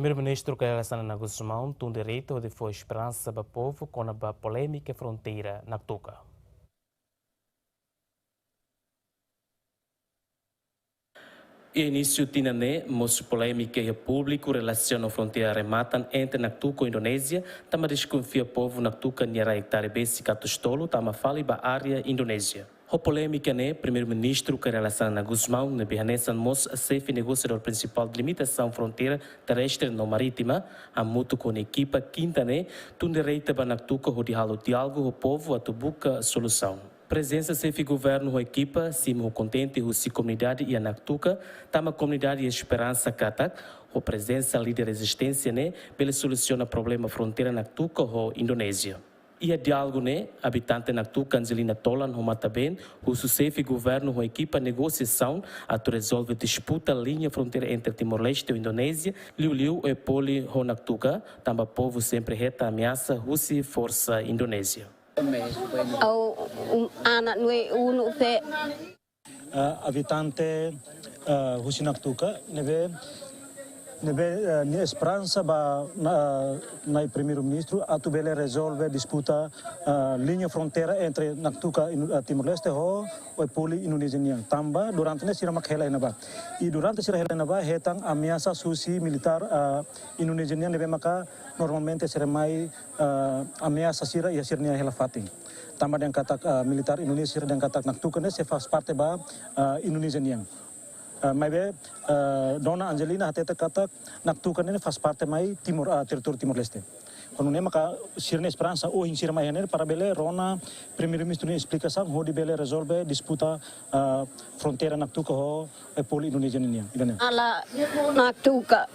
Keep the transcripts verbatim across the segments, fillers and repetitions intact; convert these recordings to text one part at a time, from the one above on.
Primeiru-Ministru Kay Rala Xanana Gusmão tun direitu hodi fó esperansa ba povu kona-ba polémika fronteira Naktuka. Iha inísiu tinan ne'e, mosu polémika iha públiku relasiona ho fronteira rematan entre Naktuka ho Indonézia, tanba deskonfia povu Naktuka nia rai ektare besik atus tolu tama fali ba área Indonézia. Ho polémika ne'e, Primeiru-Ministru Kay Rala Xanana Gusmão, ne'ebé hanesan mós xefe negosiadór prinsipál delimitasaun fronteira terrestre no marítima, hamutuk ho nia ekipa kinta ne'e, tun direitu ba Naktuka hodi halo diálogu ho povu atu buka solusaun. Prezensa xefe governu ho ekipa simu ho kontente husi komunidade iha Naktuka, tanba komunidade iha esperansa katak ho prezensa líder rezisténsia ne'e bele solusiona problema fronteira Naktuka ho Indonézia. Iha diálogu ne'e, abitante Naktuka Angelina Tolan ho Mataben husu xefe governu ho ekipa negosiasaun atu rezolve disputa liña fronteira entre Timor-Leste ho Indonézia, liuliu Oepoli ho Naktuka, tanba povu sempre hetan ameasa husi forsa Indonézia. Au, um, anak nue unu fe. Ah, abitante, ah, husi Naktuka, ne'ebé, ne'ebé, ah, nia esperansa ba na, na'i Primeiru-Ministru atu bele rezolve disputa, ah, liña fronteira entre Naktuka Inu-, ah, Timor-Leste ho Oepoli Indonézia nian. Tanba durante ne'e sira mak hela iha ne'ebá. I durante sira hela iha ne'ebá hetan ameasa husi militár, ah, Indonézia nian ne'ebé maka normalmente sira mai, ah, ameasa sira iha sira-nia hela fatin. Tanba dehan katak, ah, militár Indonézia sira dehan katak Naktuka ne'e sei faz parte ba, ah, Indonézia nian. Ah, maibé, ah, Dona Angelina hatete katak Naktuka ne'e faz parte mai Timor, ah, territóriu Timor-Leste. Kuandu ne'e maka sira-nia esperansa ohin sira mai iha ne'e para bele rona Primeiru-Ministru nia esplikasaun hodi bele rezolve disputa, ah, fronteira Naktuka ho Oepoli Indonézia nian. Ida-ne'e. Ala Naktuka.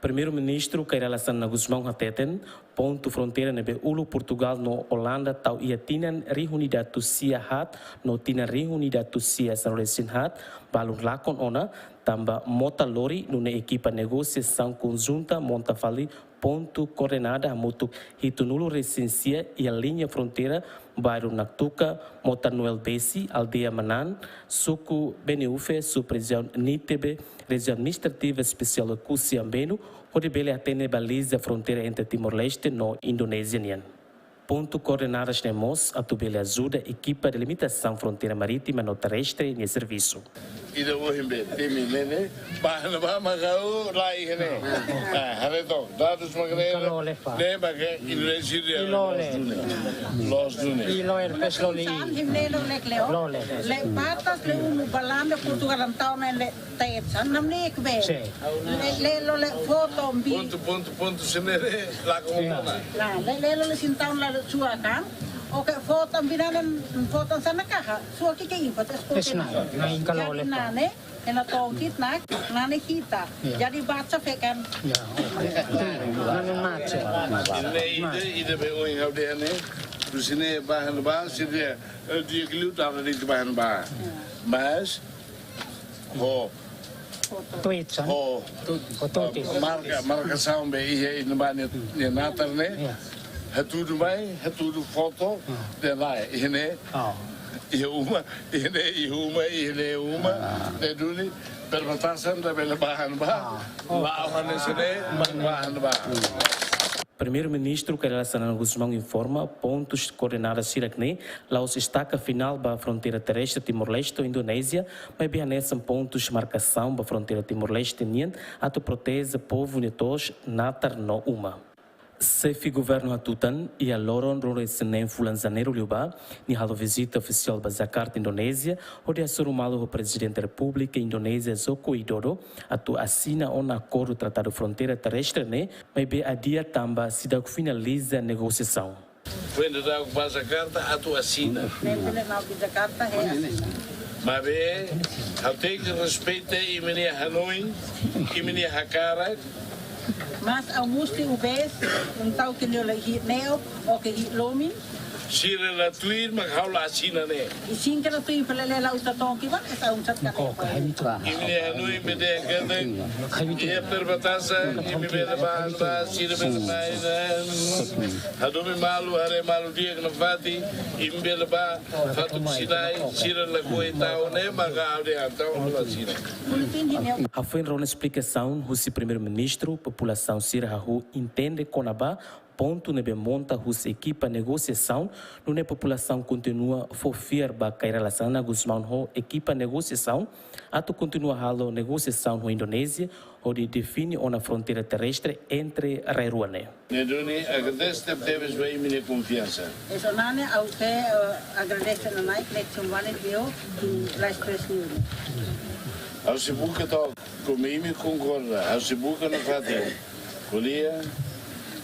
Primeiru-Ministru Kay Rala Xanana Gusmão hateten, pontu fronteira ne'ebé uluk Portugál no Olanda tau iha tinan rihun ida atus sia haat no tinan rihun ida atus sia sanulu-resin-haat balun lakon ona, tanba mota lori nune'e ekipa negosiasaun konjunta monta fali pontu koordenada hamutuk hitunulu-resin-sia iha liña fronteira, bairru Naktuka, Mota Noel Besi, aldeia Manan, suku Beniufe, sub-rejiaun Nitebe, rejiaun administrativa espesiál Oekusi Ambenu, hodi bele atende baliza fronteira entre Timor-Leste no Indonézia nian. Pontu koordenadas ne'e mós atu bele ajuda ekipa delimitasaun fronteira marítima no terrestre nia servisu. Ida ohin be, temi ne'e ne'e, ba ne'ebá maka laiha ne'e. Ah, haree to'ok, dadus mak ne'e, Kalau lefa. Ne'e maka Indonézia, Ilole. Loos duni. Loos duni. Ilo el pes lole i. San him lelo lek leo. Lole. Le batas le unu Olanda Portugál an tau ne'e le taet san nam nek be. Sí. Le, lelo le foto bi. Pontu, pontu, pontu sendiri laku. Iya. Mana? Nah, le, lelo le sintau la suakan. Oke, foto bi na nem foto sana kaha. Suak ke info tes. Tes na, na inka lole. Jadi nane, ena tongkit nak, nane kita. Iya. Jadi baca fe kan. Ya, oke. Nane mace. Ne'e ida, ida be ohin ha'u dehan ne'e. Husi ne'e ba ne'ebá, se dia, eh, dia keliu tara di ba ne'ebá. Mas, ho. Tuit, san? Ho. Ho tuit. Marka, markasaun be iha iha ne'ebá nia, nia natar ne'e. Iya. Hatudu mai, hatudu foto, Hmm. dehan lae, iha ne'e. Oh. Iha uma, iha ne'e, iha uma, iha ne'e uma. Ah. Ne'e duni, perbatasan ida bele ba ne'ebá. Ah. Oh. La'o hanesan ne'e, ba ne'ebá. Primeiru-Ministru Kay Rala Xanana Gusmão informa, pontus koordenadas sira-ne'e la'ós estaka finál ba fronteira terrestre Timor-Leste ho Indonézia, maibé hanesan pontus markasaun ba fronteira Timor-Leste nian atu proteje povu nia to'os, natar no uma. Xefe governu hatutan, iha loron ruanulu-resin-neen fulan Janeiru liubá, nia halo vizita ofisiál ba Jakarta, Indonézia, hodi hasoru malu ho Prezidente Repúblika Indonézia Joko Widodo atu asina ona akordu tratadu fronteira terrestre ne'e, maibé adia tanba seidauk finaliza negosiasaun. Foin daudauk ba Jakarta atu asina. Ne'e bele nau di Jakarta he asina. Maibé, ha'u tenke respeita imi-nia hanoin, imi-nia hakarak. Mas ha'u musti ubes, entaun ke neu lagi ne'o, oke hi lomin. Sira la tuir mak ha'u la asina ne'e. I sin kala tui palele la uta toki ba, esa um sat ka. Imi-nia hanoin be dehan katak iha perbatasan, imi bele bá, bá, sira bele bá, hadomi malu, haree malu di'ak nafatin, imi bele bá, fatuk sinai, sira lakohi tau ne'e, maka ha'u dehan tau la asina. Hafoin rona esplikasaun husi Primeiru-Ministru, populasaun sira hahú entende kona-ba pontu ne'ebé monta husi ekipa negosiasaun, nune'e populasaun kontinua fó fiar ba Kay Rala Xanana Gusmão ho ekipa negosiasaun atu kontinua halo negosiasaun ho Indonézia, hodi define ona fronteira terrestre entre rai rua ne'e. Ne'e duni, agradese tebetebes ba imi-nia konfiansa. Eso nane, ha'u ke, eh, agradese ona nai, Cleiton Wale Dio, di Vice President. Ha'u sei buka to'ok, komu imi konkorda, ha'u sei buka nafatin. Ko'alia.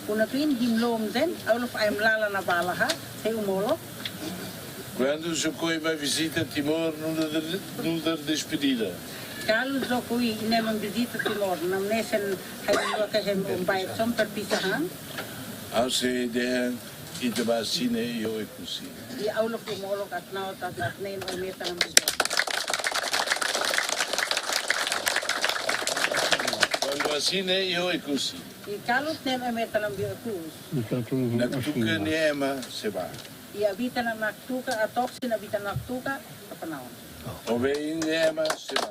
Una pin him lom den, ha'u la fai malala na bala ha, sei umolok. Kuandu Jokowi mai vizita Timor, nu'udar, nu'udar despedida. Kalu Jokowi ne'e mai vizita Timor, namnesen ha'u-nia ka hem umbai som perpisahan. Ha'u sei dehan, ita bá asina iha Oekusi. I ha'u la fó molok atu na'ok atu atu nein o meta na mita. Kuandu asina iha Oekusi. I kalu nein o meta na mita Oekusi. Naktuka nia ema sei bá. I habitan Naktuka, a toksi habitan Naktuka, apa naon? Obein nia ema sei bá.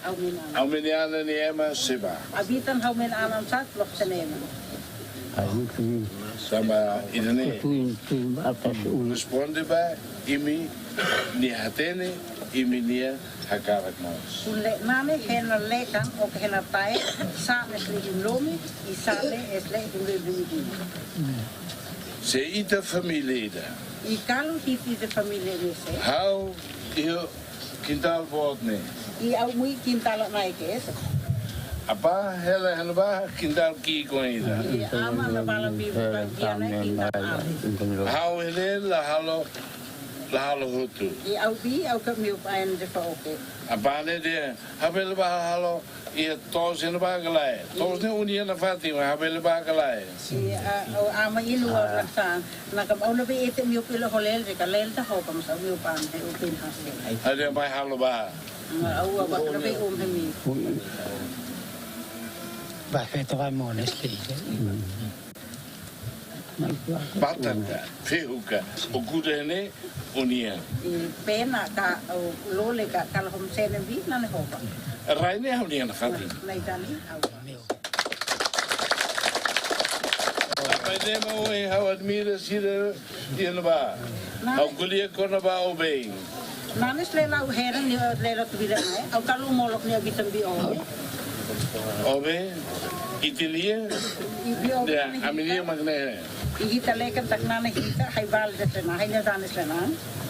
Ha'u-nia aman. Ha'u-nia aman nia ema sei bá. Habitan ha'u-nia aman sat, lok senema. Sama ida-ne'e. Responde ba, imi-nia hatene, imi-nia hakarak mós. Ule nane hena lekan, o ke hena tae, sa nesle him lomi, i sa le esle him lomi him. Se ita família ida. I kalu hit ita família ida se. Ha'u, iha kintál boot ne'e. I ha'u mui kintál nai ke es. Apá hela hela ba kintál ki'ik ida. I ama na bala bi ba dia na kintál. Ha'u hela la halo, la halo hotu. I ha'u bi, ha'u ka miu paen de fa oke. Apá ne'e dehan, ha'u bele bá halo, iha to'os ne'ebá ka lae. To'os ne'e uni nafatin, ha'u bele bá ka lae. I, a, o ama ilu a laksa, nakam ha'u ne'ebé ita miu pila ho lel, de ka lel ta ho, kam sa miu pan, de upin hase. Ha'u dehan mai halo bá. Ma ha'u ba ne'ebé um hemi. Ba feto vai mones li. Batata, fehu ka, okuda ne'e, uni. I pena ka, o lole ka, kala hom sene bi, nane hopa. Rai ne'e ha'u-nia nafatin. Nai tali, ha'u. Apa ida mak ohin ha'u admira sira iha ne'ebá. Ha'u ko'alia kona-ba obein. Nanis lela u heran ni lela tu bila mai. Ha'u kalu molok ni habitan bi obe. Obe, ita lia. Ibi obe. Ya, ami-nia mak ne'e. I hita lekan tak nane hita, hai bal de sena, hai na danis sena.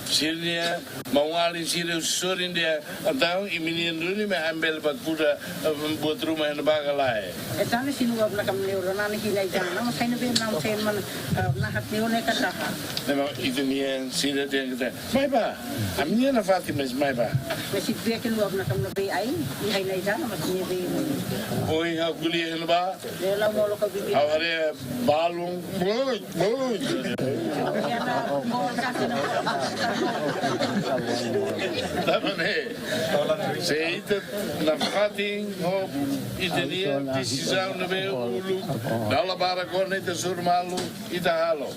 Sira-nia maun-alin sira sorin dehan, entaun imi-nian duni mak ami bele bá kuda, eh, buat ruma iha ne'ebá ka lae. E tane sinu abna kam neuro nane hina ijana, mas hai ne'ebé nam sen man, eh, nahat neu ne kataha. Ne'e mak ita-nian sira dehan katak, mai bá, ami-nia nafatin mas mai bá. Mas i bia ke luar na kam ne'ebé ai, i hai na ijana, mas ne'ebé. Ohin ha'u ko'alia iha ne'ebá. Lela molok ka bibi. Ha'u haree balun, boi, boi. Ia na, molok ka sina. Tanba ne'e, se ita nafatin ho ita-nia desizaun ne'ebé uluk, dala barak ona ita hasoru malu, ita halo.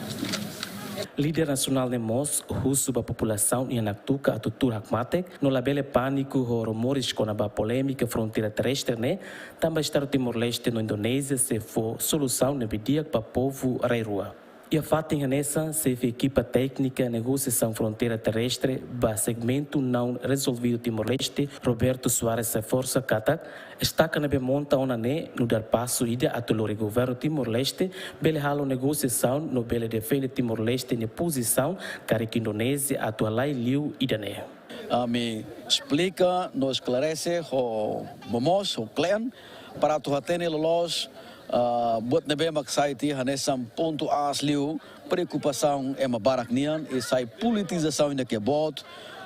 Líder nasionál ne'e mós husu ba populasaun iha Naktuka atu tuur hakmatek, no labele pániku ho rumores kona-ba polémika fronteira terrestre ne'e, tanba Estadu Timor-Leste no Indonézia sei fó solusaun ne'ebé di'ak ba povu rai rua. Iha fatin hanesan, xefe ekipa téknika negosiasaun fronteira terrestre ba segmentu não resolvido Timor-Leste, Roberto Soares Reforça katak, estaka ne'ebé monta ona ne'e nu'udar pasu ida atu lori governu Timor-Leste bele halo negosiasaun no bele defende Timor-Leste nia pozisaun karik Indonézia atu halai liu ida-ne'e. Ami esplika no esklarese ho momoos, ho kle'an, para atu hatene loloos, ah, buat ne'ebé mak sai tiha hanesan pontu aas liu, preokupasaun ema barak nian, i sai politizasaun ida ke boot,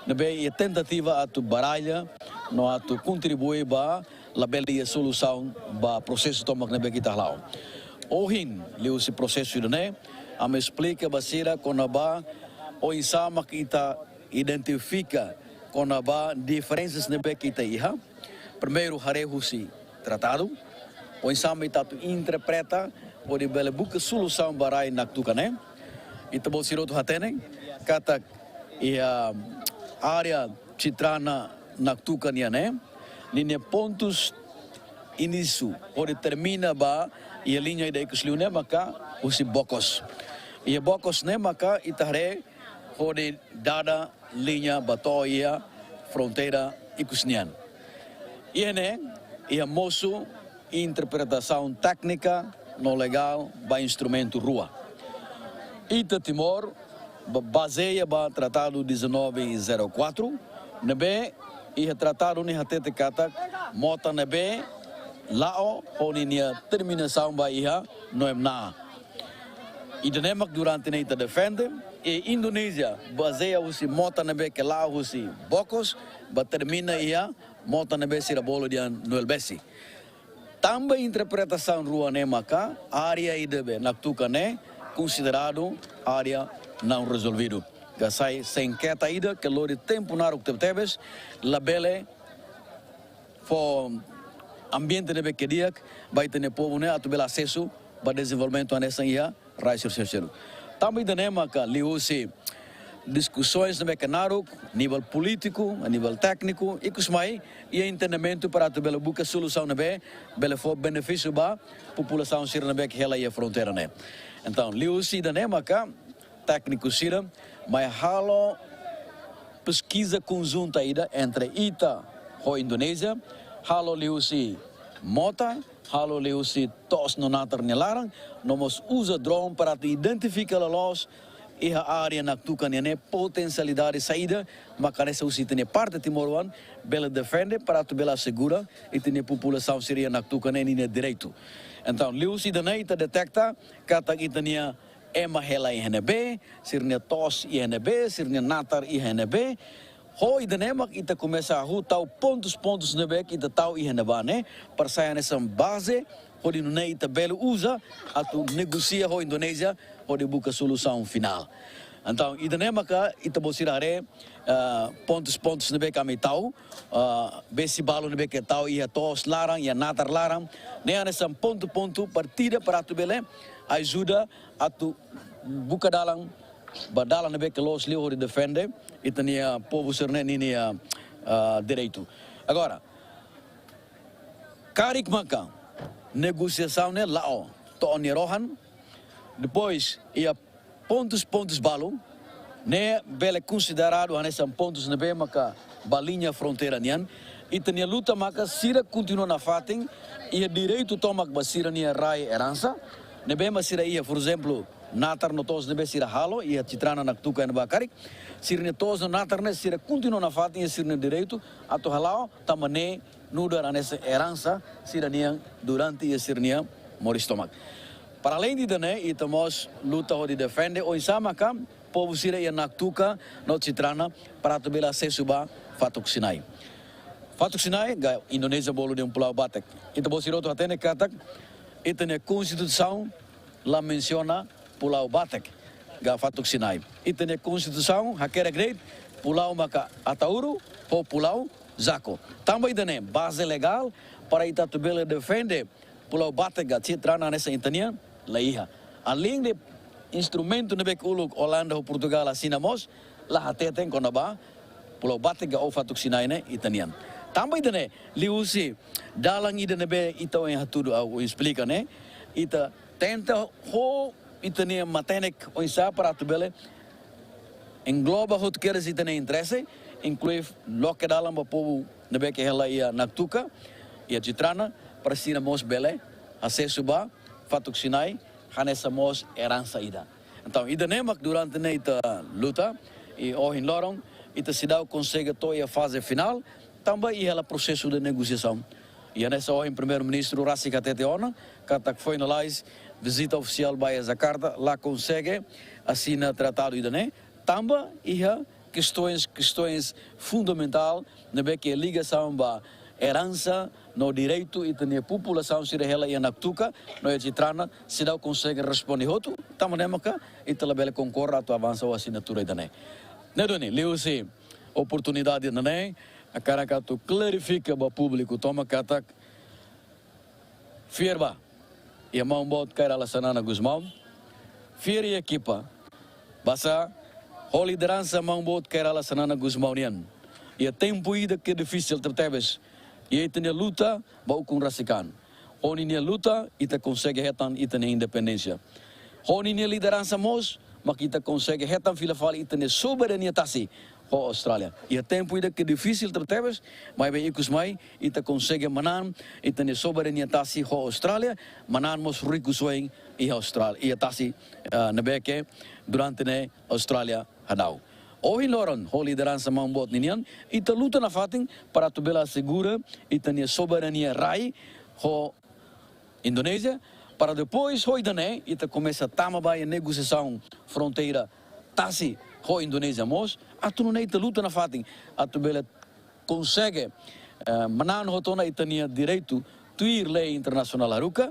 ne'ebé iha tentativa atu baralla, no atu kontribui ba labele iha solusaun ba prosesu tomak ne'ebé ke ita hala'o. Ohin, liuhusi prosesu ida-ne'e, ami esplika ba sira kona-ba oinsá mak ita identifika kona-ba diferensas ne'ebé ke ita iha. Primeiru, haree husi tratadu, oinsá mak ita atu interpreta hodi bele buka solusaun ba rai Naktuka ne'e. Ita-boot sira hotu hatene katak iha área Citrana Naktuka nian ne'e, ninia pontus inísiu hodi termina ba iha liña ida ikus liu ne'e maka husi Bokos. Iha Bokos ne'e maka ita haree hodi dada liña ba to'o iha fronteira ikus nian. Iha ne'e, iha mosu interpretasaun téknika no legál ba instrumentu rua. Ita Timor, ba-, bazeia ba Tratadu dezanove zero quatro, ne'ebé iha tratadu ne'e hatete katak mota ne'ebé la'o ho ninia terminasaun ba iha Noemnaa. Ida-ne'e mak durante ne'e ita defende, i Indonézia bazeia husi mota ne'ebé ke la'o husi Bokos, ba termina iha mota ne'ebé sira bolu dehan Noelbesi. Tanba interpretasaun rua ne'e maka área ida be Naktuka ne'e konsideradu área não resolvido. Ka sai sengketa ida ke lori tempu naruk tebetebes, labele fó ambiente ne'ebé ke di'ak ba ita-nia povu ne'e atu bele asesu ba dezenvolvimentu hanesan iha rai sira seluk. Tanba ida-ne'e maka liuhusi diskusoens ne'ebé ke naruk, nivel polítiku, nivel tékniku, ikus mai, iha entendimentu para atu bele buka solusaun ne'ebé bele fó benefísiu ba populasaun sira ne'ebé ke hela iha fronteira ne'e. Entaun, liuhusi ida-ne'e maka tékniku sira mai halo peskiza konjunta ida entre ita ho Indonézia, halo liuhusi mota, halo liuhusi to'os no natar nia laran, no mós uza drone para atu identifika loloos iha área Naktuka nian ne'e potensialidade saida mak hanesan husi ita-nia parte timoroan bele defende para atu bele asegura ita-nia populasaun sira iha Naktuka ne'e ninia direitu. Entaun, liuhusi ida-ne'e ita deteta katak ita-nia ema hela iha ne'ebé, sira-nia to'os iha ne'ebé, sira-nia natar iha ne'ebé. Ho ida-ne'e mak ita komesa hahú tau pontus-pontus ne'ebé ke ita tau iha ne'ebá ne'e, para sai hanesan baze, hodi nune'e ita bele uza atu negosia ho Indonézia, hodi buka solusaun finál. Entaun, ida-ne'e maka ita-boot sira haree, ah, pontus-pontus ne'ebé ke ami tau, ah, besi balu ne'ebé ke tau iha to'os laran, iha natar laran, ne'e hanesan pontu-pontu partida para atu bele ajuda atu buka dalan ba dalan ne'ebé ke loos liu hodi defende ita-nia povu sira-ne'e ninia, ah, direitu. Agora, karik maka negosiasaun ne'e la'o to'o nia rohan, depois iha pontus-pontus balu ne'e bele konsideradu hanesan pontus ne'ebé maka ba liña fronteira nian. Ita-nia luta maka sira kontinua nafatin iha direitu tomak ba sira-nia rai eransa ne'ebé mak sira iha, por ezemplu, natar no to'os ne'ebé sira halo iha Citrana Naktuka ne'ebá karik. Sira-nia to'os no natar ne'e sira kontinua nafatin iha sira-nia direitu atu hala'o tanba ne'e nu'udar hanesan eransa sira-nian durante iha sira-nia moris tomak. Para além de ida-ne'e, ita mós luta hodi defende oinsá maka povu sira iha Naktuka no Citrana para atu bele asesu ba Fatuk Sinai. Fatuk Sinai, ka Indonézia bolu dehan Pulau Batek. Ita-boot sira hotu hatene katak ita-nia konstituisaun la mensiona Pulau Batek ka Fatuk Sinai. Ita-nia konstituisaun hakerek de'it Pulau maka Ataúro ho Pulau Jaco. Tanba ida-ne'e baze legál para ita atu bele defende Pulau Batek ka Citrana hanesan ita-nian, la iha. Além de instrumentu ne'ebé ke uluk Olanda ho Portugal asina mós, la hateten kona-ba Pulau Batek ka ou Fatuk Sinai ne'e ita-nian. Tanba ida-ne'e, liuhusi dalan ida ne'ebé ita ohin hatudu, ha'u esplika ne'e, ita tenta ho ita-nia matenek oinsá para atu bele engloba hotu kedas ita-nia interese, inklui loke dalan ba povu ne'ebé ke hela iha Naktuka, iha Citrana, para sira mós bele asesu ba Fatuk Sinai hanesan mós eransa ida. Entaun, ida-ne'e mak durante ne'e ita luta, i ohin loron ita seidauk konsege to'o iha faze finál, tanba iha hela prosesu de negosiasaun. I hanesan ohin Primeiru-Ministru rasik hatete ona katak finalize vizita ofisiál ba iha Jakarta, la konsege asina tratadu ida-ne'e, tanba iha kestoens, kestoens fundamentál ne'ebé ke ligasaun ba eransa no direitu ita-nia populasaun sira hela iha Naktuka no iha Citrana, seidauk konsege responde hotu, tanba ne'e maka ita labele konkorda atu avansa ho asinatura ida-ne'e. Ne'e duni, liuhusi oportunidade ida-ne'e, hakarak atu klarifika ba públiku tomak katak, fiar ba iha maun boot Kay Rala Xanana Gusmão, fiar iha ekipa, basá ho lideransa maun boot Kay Rala Xanana Gusmão nian, iha tempu ida ke difisil tebetebes, iha ita-nia luta ba ukun rasik an. Ho ninia luta, ita konsege hetan ita-nia independénsia. Ho ninia lideransa mós, mak ita konsege hetan fila fali ita-nia soberania tasi ho Austrália. Iha tempu ida ke difisil tebetebes, maibé ikus mai, ita konsege manán ita-nia soberania tasi ho Austrália, manán mós rikusoin iha Austrália, iha tasi, ah, ne'ebé ke durante ne'e Austrália hadau. Ohin loron, ho lideransa maun boot ninian, ita luta nafatin para atu bele asegura ita-nia soberania rai ho Indonézia, para depois ho ida-ne'e, ita komesa tama ba iha negosiasaun fronteira tasi ho Indonézia mós, atu nune'e ita luta nafatin atu bele konsege, eh, manán hotu ona ita-nia direitu tuir lei internasionál haruka.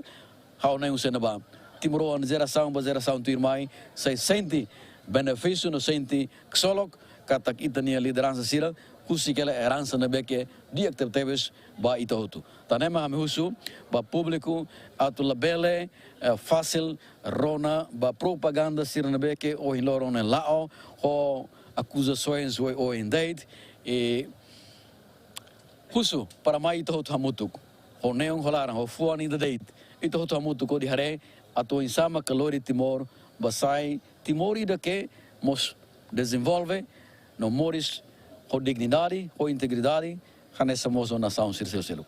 Ha'u hanoin husu ba timoroan jerasaun ba jerasaun tuirmai, sei sente benefísiu no sente ksolok katak ita-nia lideransa sira husik hela eransa ne'ebé ke di'ak tebetebes ba ita hotu. Tan ne'e mak ami husu ba públiku atu labele, eh, fasil rona ba propaganda sira ne'ebé ke ohin loron ne'e la'o ho akuzasoens oioin de'it, i husu para mai ita hotu hamutuk, ho neon ho laran, ho fuan ida de'it, ita hotu hamutuk hodi haree atu oinsá mak lori Timor ba sai Timor ida ke mós dezenvolve no moris ho dignidade, ho integridade, hanesan mós ho nasaun sira seluk.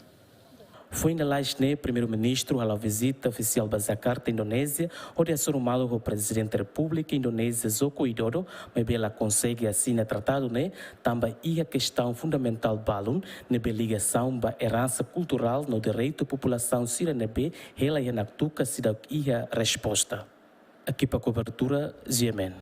Foin lalais ne'e, Primeiru-Ministru hala'o vizita ofisiál ba Jakarta, Indonézia, hodi hasoru malu ho Prezidente Repúblika Indonézia Joko Widodo, maibé la konsege asina tratadu ne'e, tanba iha kestaun fundamentál balun, ne'ebé ligasaun ba eransa kulturál no direitu populasaun sira ne'ebé hela iha Naktuka seidauk iha resposta. Ekipa kobertura, G M N.